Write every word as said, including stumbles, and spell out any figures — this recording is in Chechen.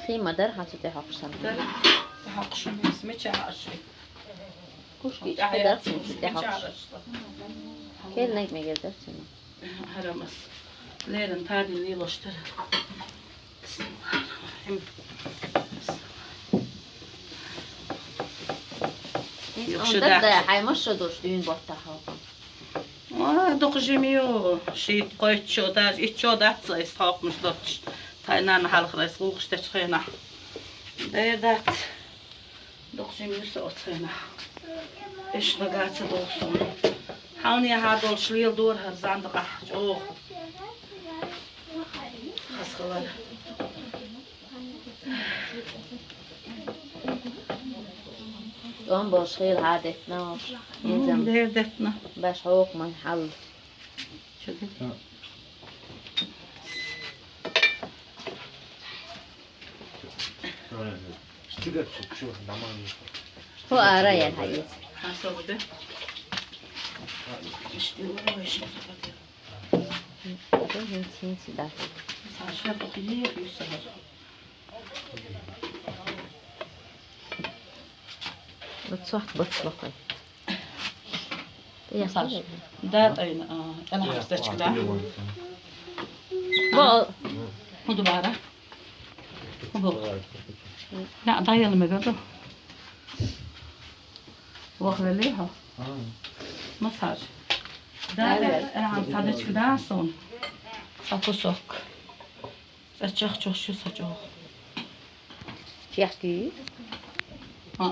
Хий ма дара хьан цу тӀе хьокхуш санна? Дара. Хьокхуш ма веза, мича хьокхуш веза? Кушки ишта дара цу тӀе хьокхуш. Кел наг мегар дара цуьнан. Хьарамас. Леран тадин лелош дара. Бисмиллахиррахманиррахим. Юкъ шу онда дац. Да, хьай ма шо долуш дуьйна боттахь хьо. Ва, дукха жима ю, шийтта-кхойтта шо, даже итт шо дац аса хьокхамаш доцуш. Тхайн нанна хьалхара аса гӀуллакхаш дечу хенахь. Дера дац. Дукха жима ю со оцу хенахь. Эшна га ца догӀу суна. Хьан яхьа долуш леладора хӀара зандакъахь чӀогӀа. Хаза хилар. ТӀом болуш хила хьан деттина уьш? Мгм, инзам. Дера деттина. Баш хьокху ма хьал. Чу де. Хьо ара яр хьан иза? Хьан со де? Ишти ура вешин. Хьо хӀинца, хӀинца дац. Саша, бакъ ехь, ю сахар. Оцох бац лакхой. Масаж. Да, тайна, а, ала хьастачка, да? Бо. ХӀун ду бара? ХӀун бу? Да, да, яла мега ду. Вахлали хьо. Масаж. Да, да, ала хьастачка, да, сон. Са кусок. Са чах чох шу са чох. Чехки?